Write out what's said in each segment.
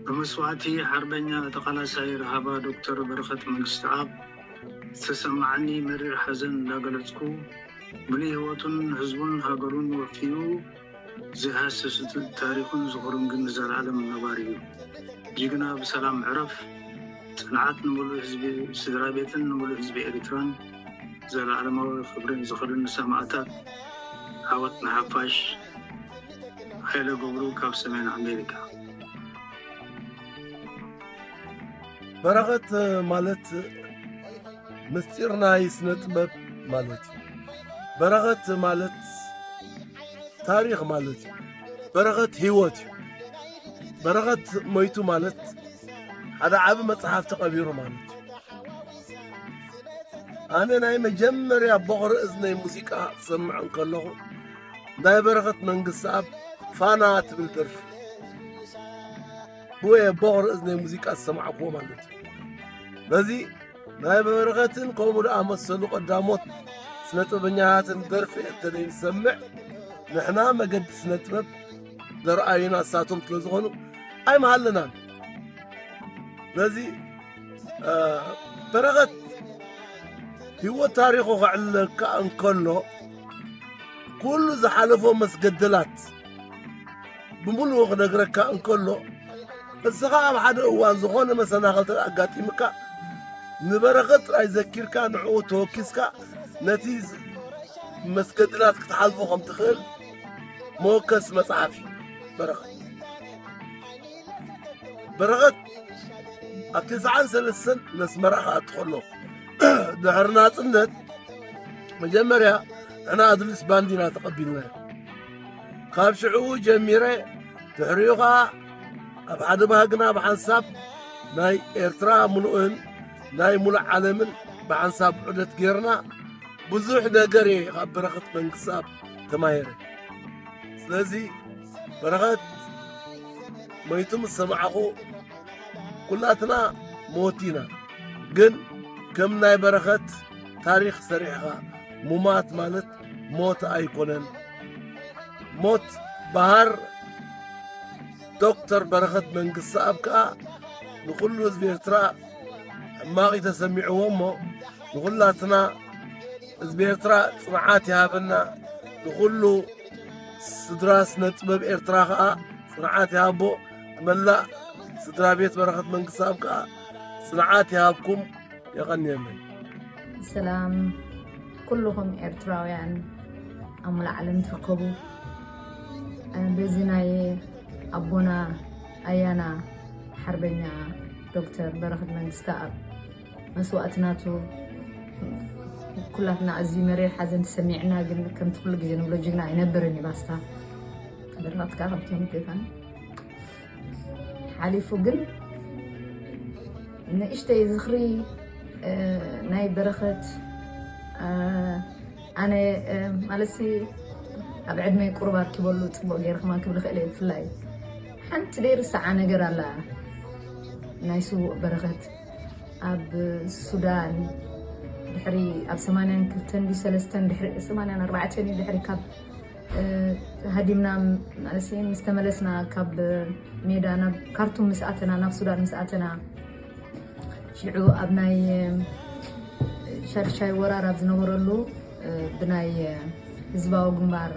ብመስዋእቲ ሓርበኛ ተቓላሳይ ረሃባ ዶክተር በረኸት መንግስትኣብ ዝተሰማዓኒ መሪር ሓዘን እንዳገለጽኩ፣ ምሉእ ህይወቱን ህዝቡን ሃገሩን ወፊዩ ዘይሃስስ ታሪኹን ዝኽሩን ግን ንዘለኣለም ነባሪ እዩ። ጅግና ብሰላም ዕረፍ። ጽንዓት ንምሉእ ህዝቢ፣ ስድራ ቤትን ንምሉእ ህዝቢ ኤርትራን። ዘለኣለማዊ ክብርን ዝኽርን ንሰማእታት። ዓወት ንሓፋሽ። ሃይለ ገብሩ ካብ ሰሜን ኣሜሪካ። በረኸት ማለት ምስጢር ናይ ስነ ጥበብ ማለት እዩ። በረኸት ማለት ታሪኽ ማለት እዩ። በረኸት ህይወት እዩ። በረኸት ሞይቱ ማለት ሓደ ዓቢ መጽሓፍ ተቐቢሩ ማለት እዩ። ኣነ ናይ መጀመርያ ቦቕሪ እዝነይ ሙዚቃ ክሰምዕ እንከለኹ ናይ በረኸት መንግስትኣብ ፋና ትብል ደርፊ ብወየ ቦቕሪ እዝነይ ሙዚቃ ዝሰማዕክዎ ማለት እዩ። በዚ ናይ በረኸትን ከምኡ ደኣ መሰሉ ቀዳሞት ስነ ጥበበኛታትን ደርፊ እንተዘይንሰምዕ ንሕና መገዲ ስነ ጥበብ ዘርኣዩና እሳቶም ስለ ዝኾኑ ኣይምሃለናን። ስለዚ በረኸት ህይወት ታሪኹ ከዕልለካ እንከሎ ኩሉ ዝሓለፎ መስገደላት ብምሉኡ ክነግረካ እንከሎ እስኻ ኣብ ሓደ እዋን ዝኾነ መሰናኸልቲ ኣጋጢምካ ንበረኸት ጥራይ ዘኪርካ ንዕኡ ተወኪስካ ነቲ መስገድላት ክትሓልፎ ከም ትኽእል መወከሲ መጽሓፍ እዩ። በረኸት በረኸት ኣብ ትስዓን ሰለስተን ነስመራ ክኣቱ ከሎ ድሕሪ ናጽነት መጀመርያ ንሕና ኣድሊስ ባንዲና ተቐቢልና ካብ ሽዕኡ ጀሚረ ድሕሪኡ ኸዓ ኣብ ሓደ ባህግና ብሓንሳብ ናይ ኤርትራ ምሉእን ናይ ሙሉእ ዓለምን ብሓንሳብ ዑደት ጌርና ብዙሕ ነገር እየ ካብ በረኸት መንግስኣብ ተማሂረ። ስለዚ በረኸት መይቱ ምስ ሰማዕኹ ኩላትና ሞት ኢና፣ ግን ከም ናይ በረኸት ታሪኽ ሰሪሕኻ ሙማት ማለት ሞት ኣይኮነን። ሞት በሃር ዶክተር በረኸት መንግስኣብ ከኣ ንኹሉ ህዝቢ ኤርትራ ሕማቕ እዩ ተሰሚዕዎ እሞ ንኹላትና ህዝቢ ኤርትራ ጽንዓት ይሃበና። ንኹሉ ስድራ ስነ ጥበብ ኤርትራ ከኣ ጽንዓት ይሃቦ። ንመላእ ስድራ ቤት በረኸት መንግስኣብ ከኣ ጽንዓት ይሃብኩም። የቐንየለይ። ሰላም ኩልኹም ኤርትራውያን ኣብ ሙሉእ ዓለም ትርከቡ። በዚ ናይ ኣቦና ኣያና ሓርበኛ ዶክተር በረኸት መንግስተኣብ መስዋእቲ ናቱ ኩላትና ኣዝዩ መሪር ሓዘን ተሰሚዕና፣ ግን ከምቲ ኩሉ ግዜ ንብሎ ጅግና ኣይነብርን እዩ ባስታ። በረኸት ከኣ ከምቶም ጌታን ሓሊፉ ግን ንእሽተይ ዝኽሪ ናይ በረኸት ኣነ ማለትሲ ኣብ ዕድመይ ቁሩብ ኣርኪበሉ ጽቡቕ ገይረ ከማን ክብል እኽእል እየ። ብፍላይ ሓንቲ ዘይርሳዓ ነገር ኣላ ናይ ስዉእ በረኸት ኣብ ሱዳን ድሕሪ ኣብ ሰማንያን ክልተን ድዩ ሰለስተን ድሕሪ ሰማንያን ኣርባዕተን እዩ ድሕሪ ካብ ሃዲምና ማለት ምስ ተመለስና ካብ ሜዳ ናብ ካርቱም ምስ ኣተና ናብ ሱዳን ምስ ኣተና ሽዑ ኣብ ናይ ሻድሻይ ወራር ኣብ ዝነበረሉ ብናይ ህዝባዊ ግንባር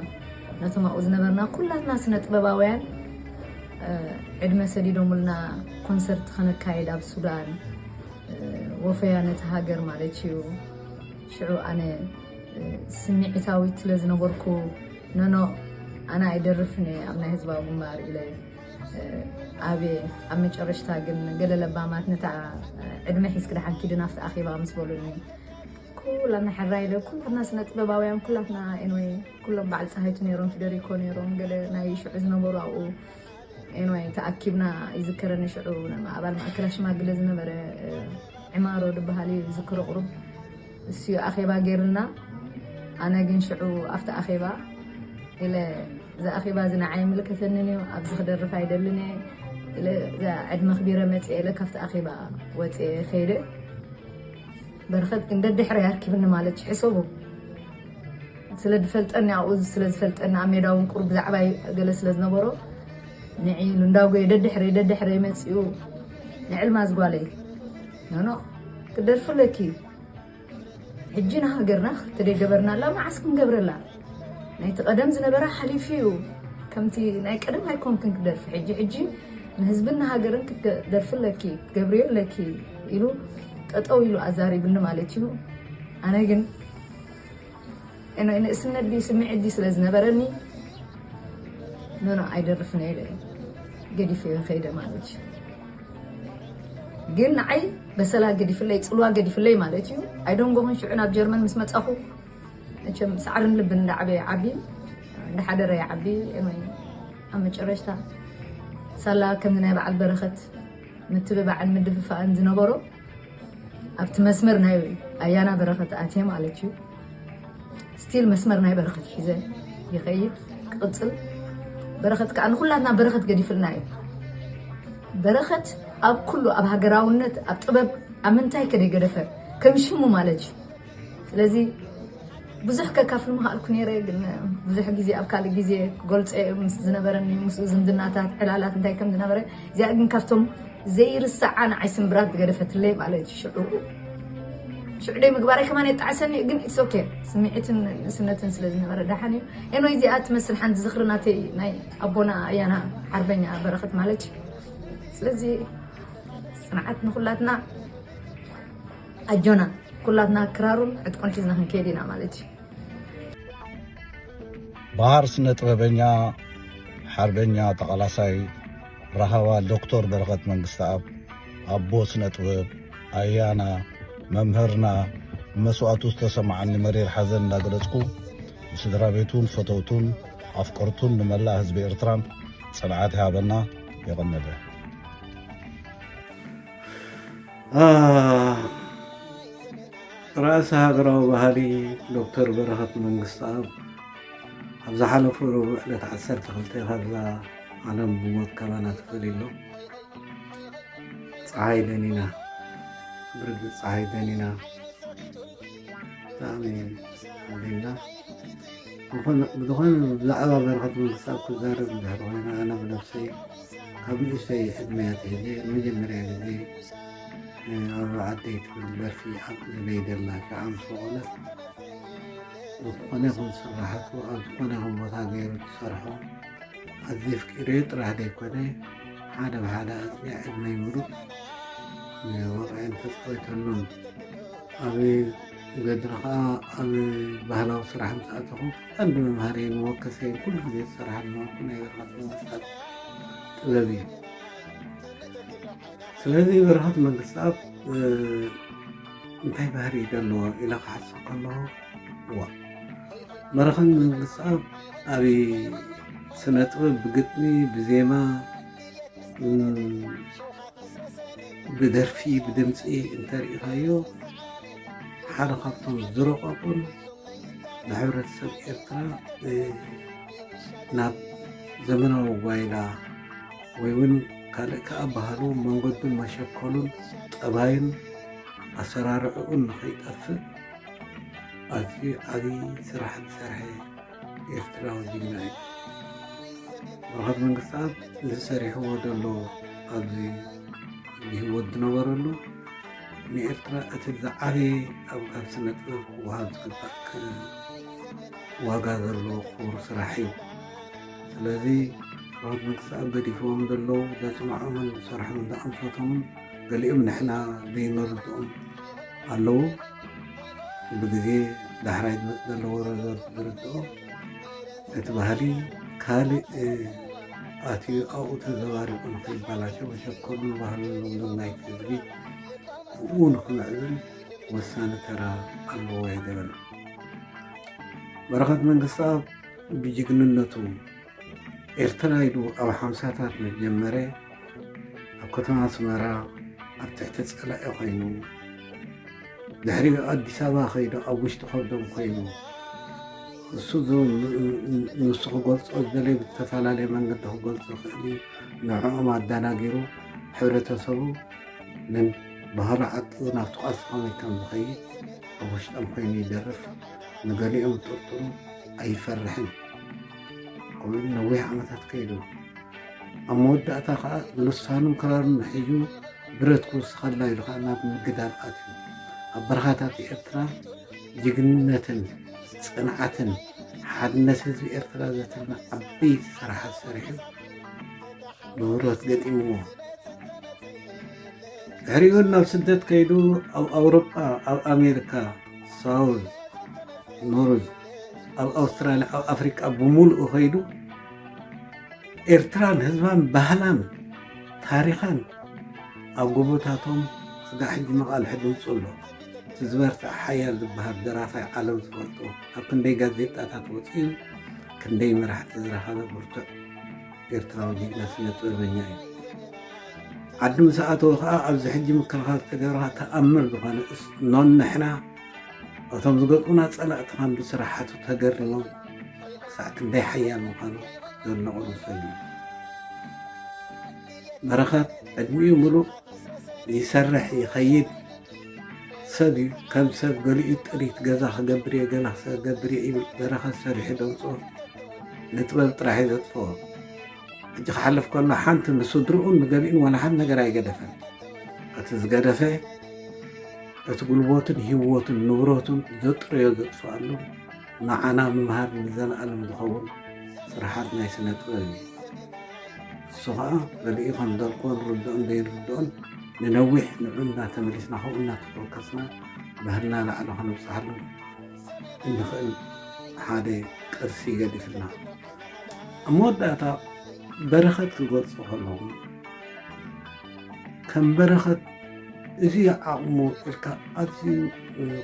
ነቶም ኣብኡ ዝነበርና ኩላትና ስነ ጥበባውያን ዕድመ ሰዲዶምልና ኮንሰርት ከነካይድ ኣብ ሱዳን ወፈያ ነቲ ሃገር ማለት እዩ። ሽዑ ኣነ ስምዒታዊት ስለ ዝነበርኩ ኖኖ ኣነ ኣይደርፍን እየ ኣብ ናይ ህዝባዊ ግንባር ኢለ ኣብየ ኣብ መጨረሽታ ግን ገለ ለባማት ነታ ዕድመ ሒዝኪ ደሓን ኪዲ ናብቲ ኣኼባ ምስ በሉኒ ኩላትና ሕራይ ኢለ ኩላትና ስነ ጥበባውያን ኩላትና ኤንወይ ኩሎም በዓል ፀሃይቱ ነይሮም ፊደሪኮ ነይሮም ገለ ናይ ሽዑ ዝነበሩ ኣብኡ ኤንወይ ተኣኪብና ይዝከረኒ ሽዑ ኣባል ማእከላ ሽማግለ ዝነበረ ዕማሮ ዝበሃል እዩ ዝዝክሮ ቁሩብ እሱ እዩ ኣኼባ ገይርልና ኣነ ግን ሽዑ ኣብቲ ኣኼባ ኢለ እዚ ኣኼባ እዚ ንዓይ ኣይምልከተንን እዩ ኣብዚ ክደርፍ ኣይደልን እየ ኢለ እዛ ዕድመ ኣኽቢረ መፅየ ኢለ ካብቲ ኣኼባ ወፅየ ከይደ በረኸት ግን ደድሕረይ ኣርኪብኒ ማለት እዩ ሕሰቡ ስለ ዝፈልጠኒ ኣብኡ ስለ ዝፈልጠኒ ኣብ ሜዳ እውን ቁሩብ ብዛዕባይ ገለ ስለ ዝነበሮ ንዒ ኢሉ እንዳጎየ ደድሕረይ ደድሕረይ መፂኡ፣ ንዕልማዝ ጓለይ፣ ኖኖ፣ ክደርፍለኪ እዩ። ሕጂ ንሃገርና ክትደይገበርናላ መዓስ ክንገብረላ? ናይቲ ቀደም ዝነበረ ሓሊፉ እዩ። ከምቲ ናይ ቀደም ኣይኮንክን ክደርፊ። ሕጂ ሕጂ ንህዝብን ንሃገርን ክትደርፍለኪ ክትገብርዮ ኣለኪ ኢሉ ጠጠው ኢሉ ኣዛሪብኒ ማለት እዩ። ኣነ ግን ንእስነት ድዩ ስምዒት ድዩ ስለ ዝነበረኒ፣ ኖኖ፣ ኣይደርፍን እየ ኢለ ገዲፈዮ ከይደ ማለት እዩ። ግን ንዓይ በሰላ ገዲፍለይ፣ ፅልዋ ገዲፍለይ ማለት እዩ። ኣይደንጎኹን። ሽዑ ናብ ጀርመን ምስ መፃኹ፣ መቸም ሳዕርን ልብን እንዳዓበየ ዓቢ፣ እንዳሓደረ ይዓቢ። ኣብ መጨረሽታ ሳላ ከምዚ ናይ በዓል በረኸት ምትብባዕን ምድፍፋእን ዝነበሮ ኣብቲ መስመር ናይ ኣያና በረኸት ኣትየ ማለት እዩ። ስቲል መስመር ናይ በረኸት ሒዘ ይኸይድ ክቕፅል። በረኸት ከዓ ንኩላትና በረኸት ገዲፍልና እዩ። በረኸት ኣብ ኩሉ፣ ኣብ ሃገራውነት፣ ኣብ ጥበብ፣ ኣብ ምንታይ ከደይገደፈ፣ ከም ሽሙ ማለት እዩ። ስለዚ ብዙሕ ከካፍል ምኽኣልኩ ነይረ፣ ግን ብዙሕ ግዜ ኣብ ካልእ ግዜ ክገልጾ እየ ምስ ዝነበረኒ፣ ምስኡ ዝምድናታት፣ ዕላላት እንታይ ከም ዝነበረ። እዚኣ ግን ካብቶም ዘይርሳዓ ንዓይ ስምብራት ዝገደፈትለይ ማለት እዩ። ሽዑ ሽዑ ደይ ምግባረይ ከማን የጣዕሰኒ፣ ግን ኢትስ ኦኬ። ስምዒትን ንእስነትን ስለ ዝነበረ ደሓን እዩ። ኤኖ እዚኣ ትመስል ሓንቲ ዝኽሪ ናተይ ናይ ኣቦና ኣያና ሓርበኛ በረኸት ማለት እዩ። ስለዚ ጽንዓት ንኹላትና፣ ኣጆና ኩላትና ክራሩን ዕጥቁን ሒዝና ክንከይድ ኢና ማለት እዩ። በሃር ስነ ጥበበኛ፣ ሓርበኛ፣ ተቓላሳይ፣ ራሃዋ ዶክተር በረኸት መንግስተኣብ፣ ኣቦ ስነ ጥበብ፣ ኣያና፣ መምህርና፣ ብመስዋእቱ ዝተሰማዓኒ መሪር ሓዘን እንዳገለጽኩ፣ ንስድራ ቤቱን ፈተውቱን ኣፍቀርቱን ንመላእ ህዝቢ ኤርትራን ጽንዓት ይሃበና። የቐነለ። ራእሲ ሃገራዊ ባህሊ ዶክተር በረኸት መንግስተኣብ ኣብ ዝሓለፈ ረቡዕ ዕለት ዓሰርተ ክልተ ካብዛ ዓለም ብሞት ካባና ተፈልዩ ኣሎ። ፀሓይ ደኒና፣ ብርግፅ ፀሓይ ደኒና። ብጣዕሚ ሓዚንና። ብዝኾነ ብዛዕባ በረኸት መንግስተኣብ ክዛረብ እንድሕር ኮይነ ኣነ ብነብሰይ ካብ ንእሽተይ ዕድመ ኣትሒዘ ንመጀመርያ ግዜ ኣብ ዓደይ ትብል ደርፊ ኣብ እዝነይ ደላ ሸዓ ምስ በቖለት ዝኾነ ይኹን ስራሕቱ ኣብ ዝኾነ ይኹን ቦታ ገይሩ ዝሰርሖ ኣዝየ ኣፍቂረዮ ጥራሕ ዘይኮነ ሓደ ብሓደ ኣፅኒዐ ዕድመይ ምሉእ ወቕዐን ተፃዊተሉን ኣብ ገድሊ ከዓ ኣብ ባህላዊ ስራሕ ምስ ኣተኹ ቀንዲ መምሃሪየን መወከሰይን ኩሉ ግዜ ዝሰርሓ ዝነበርኩ ናይ በረኸት መንግስተኣብ ጥበብ እዩ። ስለዚ በረኸት መንግስተኣብ እንታይ ባህሪ እዩ ዘለዎ ኢለ ክሓስብ ከለኹ እዋ በረኸት መንግስተኣብ ኣብ ስነ ጥበብ ብግጥሚ ብዜማ ብደርፊ ብድምፂ እንተሪኢኻዮ ሓደ ካብቶም ዝረቐቑን ንሕብረተሰብ ኤርትራ ናብ ዘመናዊ ጓይላ ወይ እውን ካልእ ከኣ ባህሉ መንገዱን መሸከሉን ጠባዩን ኣሰራርዕኡን ንኸይጠፍእ ኣዝዩ ዓብዪ ስራሕ ዝሰርሐ ኤርትራዊ ጅግና እዩ። በረኸት መንግስተኣብ እዚ ሰሪሕዎ ዘሎ ኣብዚ ብህይወት ዝነበረሉ ንኤርትራ እቲ ዝዓበየ ኣብ ካብ ስነ ጥበብ ክወሃብ ዝግባእ ዋጋ ዘለዎ ክቡር ስራሕ እዩ። ስለዚ በረኸት መንግስተኣብ ገዲፍዎም ዘለዉ ዘፅንዖምን ዝሰርሖምን ዝኣንፈቶምን ገሊኦም ንሕና ዘይንርድኦም ኣለዉ። ብግዜ ዳሕራይ ዝመፅ ዘሎ ወረዘር ዝርድኦ እቲ ባህሊ ካልእ ኣትዩ ኣብኡ ተዘባሪቑ ንኸይባላሸ መሸከሉን ባህሉን ልምዱን ናይቲ ህዝቢ ብኡ ንኽምዕብል ወሳኒ ተራ ኣለዎ እየ ዝብል። በረኸት መንግስተኣብ ብጅግንነቱ ኤርትራ ኢሉ ኣብ ሓምሳታት ምስ ጀመረ ኣብ ከተማ ኣስመራ ኣብ ትሕቲ ጸላኢ ኮይኑ ድሕሪኡ ኣዲስ ኣበባ ከይዱ ኣብ ውሽጢ ከብዶም ኮይኑ እሱ ንሱ ክገልጾ ዝደለየ ብዝተፈላለየ መንገዲ ክገልጾ ክእል እዩ። ንዕኦም ኣዳናጊሩ ሕብረተሰቡ ምን ባህሉ ዓቂቡ ናብቲ ቃልሲ ከመይ ከም ዝኸይድ ኣብ ውሽጦም ኮይኑ ይደርፍ። ንገሊኦም ጥርጥሩ ኣይፈርሕን። ከምኡ ኢሉ ነዊሕ ዓመታት ከይዱ። ኣብ መወዳእታ ከዓ ልሳኑን ክራሩን ሒዙ ብረት ክውስኸላ ኢሉ ከዓ ናብ ምግዳል ኣትዩ። ኣብ በረኻታት ኤርትራ ጅግንነትን ጽንዓትን ሓድነት ህዝቢ ኤርትራ ዘተርና ዓበይቲ ስራሓት ሰሪሑ ብብረት ገጢምዎ። ድሕሪኡ ናብ ስደት ከይዱ ኣብ ኣውሮጳ፣ ኣብ ኣሜሪካ ሳውዝ፣ ኖርዝ፣ ኣብ ኣውስትራልያ፣ ኣብ ኣፍሪቃ ብምሉኡ ከይዱ ኤርትራን ህዝባን ባህላን ታሪኻን ኣብ ጎቦታቶም ስጋዕ ሕጂ መቓልሒ ድምፁ ኣሎ። እቲ ዝበርትዐ ሓያል ዝበሃል ደራፋይ ዓለም ዝፈልጦ፣ ኣብ ክንደይ ጋዜጣታት ወፂኡ፣ ክንደይ መራሕቲ ዝረኸበ ብርቱዕ ኤርትራዊ ጅግና ስነ ጥበበኛ እዩ። ዓዲ ምስ ኣተወ ከዓ ኣብዚ ሕጂ ምክልኻል ዝተገብረ ተኣምር ዝኾነ እስ-፣ ኖንሕና እቶም ዝገጥሙና ጸላእቲ ከም ብስራሓቱ ተገሪሞም ክሳዕ ክንደይ ሓያል ምዃኑ ዘድነቑሉ ሰብ እዩ። በረኸት ዕድሚኡ ምሉእ ይሰርሕ ይኸይድ ሰብ እዩ። ከም ሰብ ገሊኡ ጥሪት ገዛ ክገብር እየ፣ ገላ ክገብር እየ ይብል። በረኸት ሰሪሑ ደምፅኦ ንጥበብ ጥራሕ እዩ ዘጥፍኦ። ሕጂ ክሓልፍ ከሎ ሓንቲ ንስድርኡን ንገሊኡን ዋላ ሓንቲ ነገር ኣይገደፈን። እቲ ዝገደፈ እቲ ጉልበቱን ህይወቱን ንብረቱን ዘጥረዮ ዘጥፍኣሉ ንዓና ምምሃር ንዘለኣለም ዝኸውን ስራሓት ናይ ስነ ጥበብ እዩ። እሱ ኸዓ ገሊኡ ከም ዘልኮን ርድኦን ዘይርድኦን ንነዊሕ ንዑ እናተመሊስና ከምኡ እናተፈከስና ባህልና ላዕሊ ከነብፅሓሉ እንኽእል ሓደ ቅርሲ ገዲፍልና። ኣብ መወዳእታ በረኸት ክገልጾ ከለኹ ከም በረኸት እዚ ዓቕሙ ኢልካ ኣዝዩ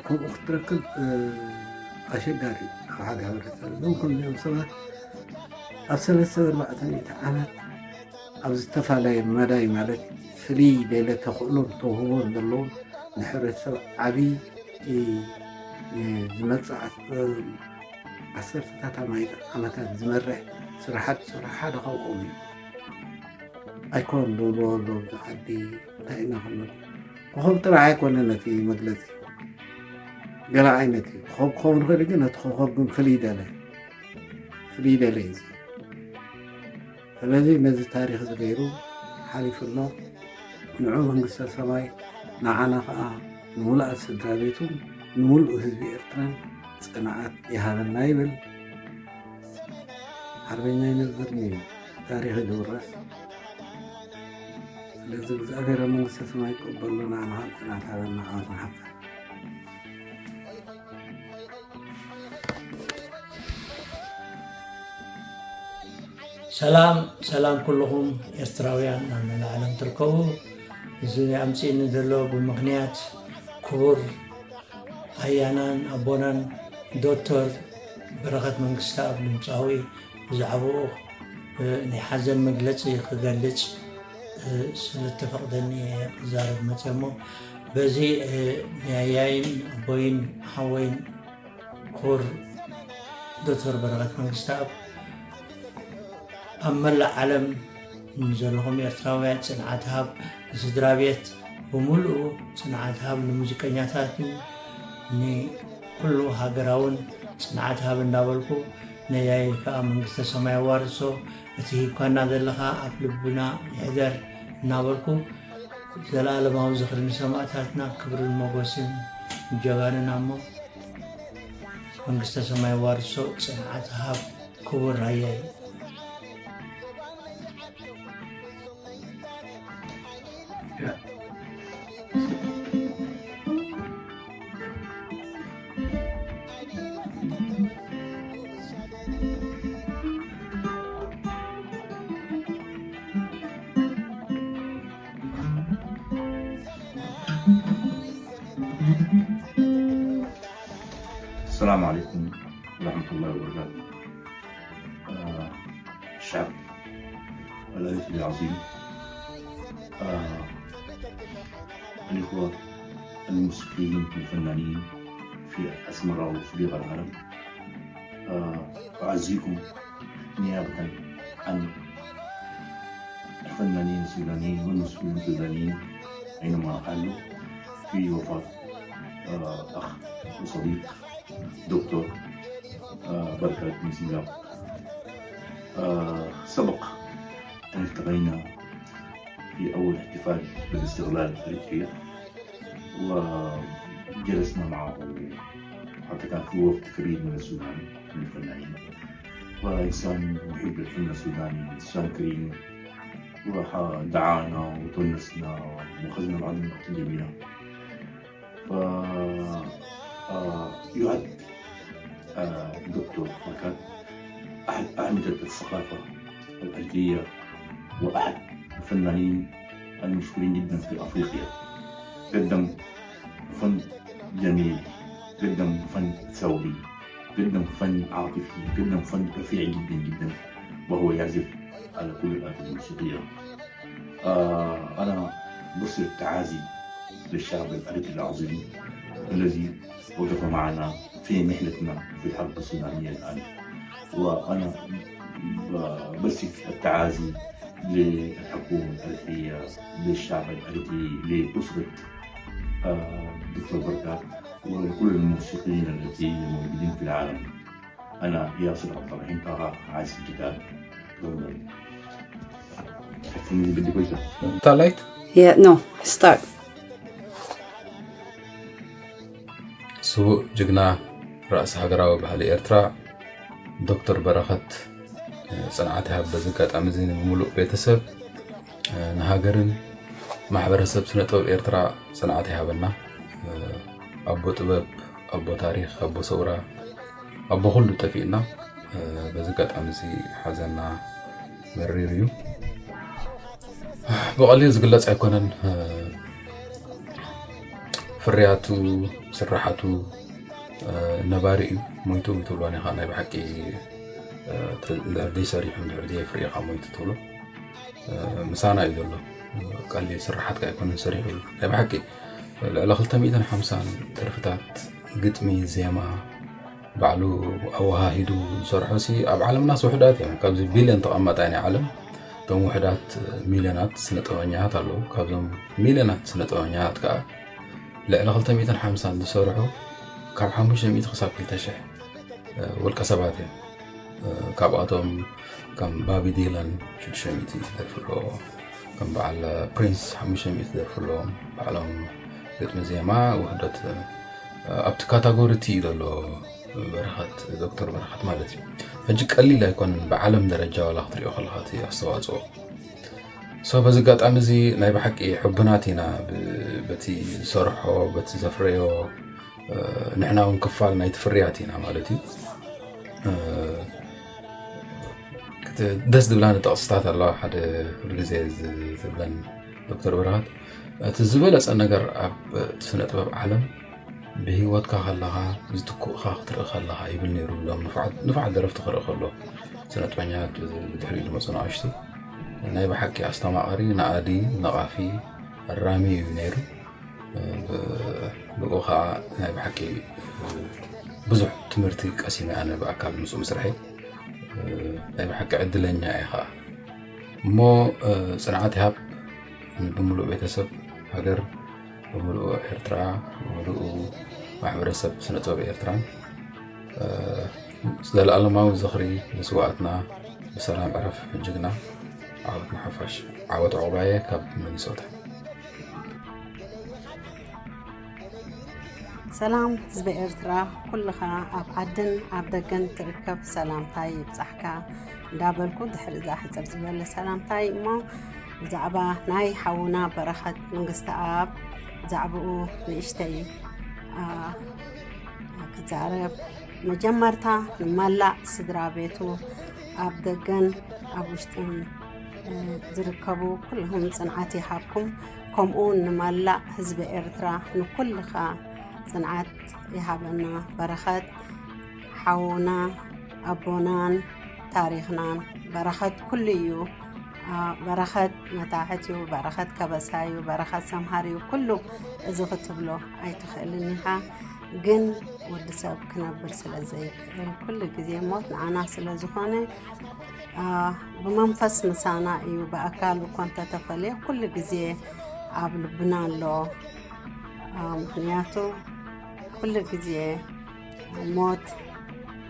ከምኡ ክትረክብ ኣሸጋሪ እዩ። ኣብ ሓደ ሕብረተሰብ እዞም ከምዚኦም ሰባት ኣብ ሰለስተ ኣርባዕተ ሚእቲ ዓመት ኣብ ዝተፈላለየ መዳይ ማለት ፍልይ ዝበለ ተኽእሎን ተውህቦን ዘለዎም ንሕብረተሰብ ዓብዪ ዝመፅእ ዓሰርተታት ኣማኢት ዓመታት ዝመርሕ ስራሓት ዝሰርሑ ሓደ ካብኦም እዩ። ኣይኮን ዝብልዎ ኣለዉ፣ እዚ ዓዲ እንታይ ኢና ክንብል? ኮኸብ ጥራሕ ኣይኮነን ነቲ መግለፂ፣ ገለ ዓይነት እዩ። ኮኸብ ክኸውን ይኽእል፣ ግን ነቲ ኮኸብ ግን ፍልይ ዝበለ ፍልይ ዝበለ እዩ። ስለዚ ነዚ ታሪኽ እዚ ገይሩ ሓሊፉ ኣሎ። ንዑ መንግስተ ሰማይ ንዓና ኸዓ ንምሉኣት ስድራ ቤቱን ንምሉእ ህዝቢ ኤርትራን ጽንዓት ይሃበና ይብል። ሓርበኛ ይነብርኒ እዩ፣ ታሪኽ ይድውረስ። ስለዚ እግዚኣብሔር ኣብ መንግስተ ሰማይ ይቀበሎ፣ ንዓና ኸዓ ጽንዓት ሃበና፣ ዓወት ንሓፋሽ። ሰላም ሰላም ኩልኹም ኤርትራውያን ኣብ መላእ ዓለም ትርከቡ። እዚ ኣምጺእኒ ዘሎ ብምኽንያት ክቡር ኣያናን ኣቦናን ዶክተር በረኸት መንግስተኣብ ድምጻዊ ብዛዕባኡ ናይ ሓዘን መግለጺ ክገልጽ ስለተፈቕደኒ እየ ክዛረብ መጸ እሞ በዚ ናይ ኣያይን ኣቦይን ሓወይን ክቡር ዶክተር በረኸት መንግስተኣብ ኣብ መላእ ዓለም ንዘለኹም ኤርትራውያን ጽንዓት ሃብ፣ ንስድራ ቤት ብምሉኡ ጽንዓት ሃብ፣ ንሙዚቀኛታትን ንኩሉ ሃገራውን ጽንዓት ሃብ እንዳበልኩ ነያይ ከኣ መንግስተ ሰማይ ኣዋርሶ፣ እቲ ሂብካና ዘለኻ ኣብ ልብና ይሕደር እናበልኩ ዘለኣለማዊ ዝኽሪ ንሰማእታትና ክብርን ሞገስን ንጀጋኑና እሞ መንግስተ ሰማይ ዋርሶ ጽንዓት ሃብ ክቡር ኣያይ። السلام عليكم ورحمة الله وبركاته. آه، الشعب الأريتري العظيم، آه، الإخوة الموسيقيين والفنانين في أسمرة وفي العالم، آه، أعزيكم نيابة عن الفنانين السودانيين والموسيقيين السودانيين أينما حلوا في وفاة، آه، أخ وصديق دكتور، آه، بركات من سنغافورة. آه، سبق التقينا في أول احتفال بالاستقلال الأريتريا، وجلسنا معه، حتى كان في وفد كبير من السودان، من الفنانين، وإنسان محب للفن السوداني، إنسان كريم، ودعانا وتونسنا وأخذنا معنا وقت جميلة. ف آه، يعد آه، دكتور بركات أحد أعمدة الثقافة الأريترية، وأحد الفنانين المشهورين جدا في أفريقيا. قدم فن جميل، قدم فن ثوري، قدم فن عاطفي، قدم فن رفيع جدا جدا، وهو يعزف على كل الآلات الموسيقية. آه، أنا برسل التعازي للشعب الأريتري العظيم الذي وقف معنا في محنتنا في الحرب السودانية الآن. وأنا ب- برسل التعازي للحكومة الأريترية، للشعب الأريتري، لأسرة آه، دكتور بركات، ولكل الموسيقيين الأريتريين الموجودين في العالم. أنا ياسر عبد الرحيم طه، عازف جيتار، لندن. حتى بدي كويسة. Starlight? Yeah, no, start. ስዉእ ጅግና ራእሲ ሃገራዊ ባህሊ ኤርትራ ዶክተር በረኸት ጽንዓት ይሃብ። በዚ ኣጋጣሚ እዚ ንምሉእ ቤተሰብ፣ ንሃገርን ማሕበረሰብ ስነ ጥበብ ኤርትራ ጽንዓት ይሃበና። ኣቦ ጥበብ፣ ኣቦ ታሪኽ፣ ኣቦ ሰውራ፣ ኣቦ ኩሉ ጠፊእና። በዚ ኣጋጣሚ እዚ ሓዘንና መሪር እዩ። ብቐሊል ዝግለጽ ኣይኮነን። ፍርያቱ፣ ስራሓቱ ነባሪ እዩ። ሞይቱ ትብሎ ኒኻ ናይ ብሓቂ፣ እንድሕር ዘይሰሪሑ፣ እንድሕር ዘየፍርየ ካብ ሞይቱ ትብሎ። ምሳና እዩ ዘሎ። ቀሊል ስራሓት ከኣ ኣይኮነን ሰሪሑ። ናይ ብሓቂ ልዕሊ ክልተ ሚእትን ሓምሳን ደርፍታት፣ ግጥሚ፣ ዜማ ባዕሉ ኣወሃሂዱ ዝሰርሖ ሲ ኣብ ዓለምናስ ውሕዳት እዮም። ካብዚ ቢልዮን ተቐማጣይ ናይ ዓለም፣ እቶም ውሕዳት ሚልዮናት ስነ ጥበበኛታት ኣለዉ። ካብዞም ሚልዮናት ስነ ጥበበኛታት ከኣ ልዕሊ ክልተ ሚእትን ሓምሳን ዝሰርሑ ካብ ሓሙሽተ ሚእቲ ክሳብ ክልተ ሽሕ ውልቀ ሰባት እዮም። ካብኣቶም ከም ባቢ ዲላን ሽዱሽተ ሚእቲ ደርፊ ኣለዎ። ከም በዓል ፕሪንስ ሓሙሽተ ሚእቲ ደርፊ ኣለዎም። ባዕሎም ግጥሚ ዜማ ውህደት ኣብቲ ካታጎሪ እቲ እዩ ዘሎ። በረኸት፣ ዶክተር በረኸት ማለት እዩ። ሕጂ ቀሊል ኣይኮነን ብዓለም ደረጃ ዋላ ክትሪኦ ከለኻ እቲ ኣስተዋፅኦ። ሶ በዚ ኣጋጣሚ እዚ ናይ ብሓቂ ሕቡናት ኢና ብ- በቲ ዝሰርሖ፣ በቲ ዘፍረዮ። ንሕና እውን ክፋል ናይቲ ፍርያት ኢና ማለት እዩ። ደስ ዝብላኒ ጥቕስታት ኣለዋ። ሓደ ኩሉ ግዜ ዝብለን ዶክተር በረኸት፣ እቲ ዝበለፀ ነገር ኣብ ስነ ጥበብ ዓለም ብህይወትካ ከለኻ ዝትኩእካ ክትርኢ ከለኻ ይብል ነይሩ። ሎም ንፉዓት ደረፍቲ ክርኢ ከሎ፣ ስነ ጥበኛት ብድሕሪኡ ዝመፁ ንኣሽቱ፣ ናይ ብሓቂ ኣስተማቐሪ፣ ነኣዲ፣ ነቓፊ፣ ኣራሚ እዩ ነይሩ። ብኡ ከዓ ናይ ብሓቂ ብዙሕ ትምህርቲ ቀሲመ ኣነ ብኣካል ምስኡ ምስርሐይ። ናይ ብሓቂ ዕድለኛ እየ ከዓ። እሞ ፅንዓት ይሃብ ብምሉእ ቤተሰብ፣ ሃገር ብምሉእ ኤርትራ፣ ብምሉእ ማሕበረሰብ ስነ ጥበብ ኤርትራን። ዘለኣለማዊ ዝኽሪ ንስውኣትና። ብሰላም ዕረፍ ጅግና። ዓወት ንሓፋሽ። ዓወት ዑቕባየ ካብ ሚኒሶታ። ሰላም ህዝቢ ኤርትራ ኩልኻ ኣብ ዓድን ኣብ ደገን ትርከብ ሰላምታይ ይብጻሕካ እንዳበልኩ፣ ድሕሪ እዛ ሕጽር ዝበለ ሰላምታይ እሞ ብዛዕባ ናይ ሓውና በረኸት መንግስተኣብ ብዛዕባኡ ንእሽተይ ክዛረብ። መጀመርታ ንመላእ ስድራ ቤቱ ኣብ ደገን ኣብ ውሽጥን ዝርከቡ ኩልኹም ጽንዓት ይሃብኩም። ከምኡ እውን ንመላእ ህዝቢ ኤርትራ ንኩልኻ ጽንዓት ይሃበና። በረኸት ሓውና ኣቦናን ታሪኽናን በረኸት ኩሉ እዩ። በረኸት መታሕት እዩ፣ በረኸት ከበሳ እዩ፣ በረኸት ሰምሃር እዩ። ኩሉ እዚ ክትብሎ ኣይትኽእልን ኢኻ። ግን ወዲ ሰብ ክነብር ስለ ዘይክእል ኩሉ ግዜ ሞት ንዓና ስለ ዝኾነ ብመንፈስ ምሳና እዩ። ብኣካል እኳ እንተተፈልየ ኩሉ ግዜ ኣብ ልብና ኣሎ። ምክንያቱ ኩሉ ግዜ ሞት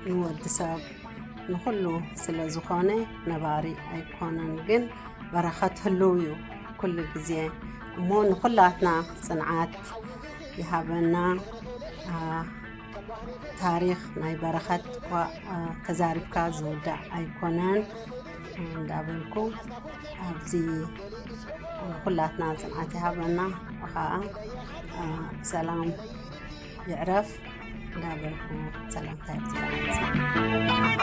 ንወዲ ሰብ ንኹሉ ስለ ዝኾነ ነባሪ ኣይኮነን። ግን በረኸት ህልው እዩ ኩሉ ግዜ። እሞ ንኹላትና ጽንዓት ይሃበና። ታሪኽ ናይ በረኸት እኳ ተዛሪብካ ዝውዳእ ኣይኮነን እንዳበልኩ፣ ኣብዚ ኩላትና ጽንዓት ይሃበና። ኸዓ ሰላም ይዕረፍ እንዳበልኩ ሰላምታ ይብዝሓ።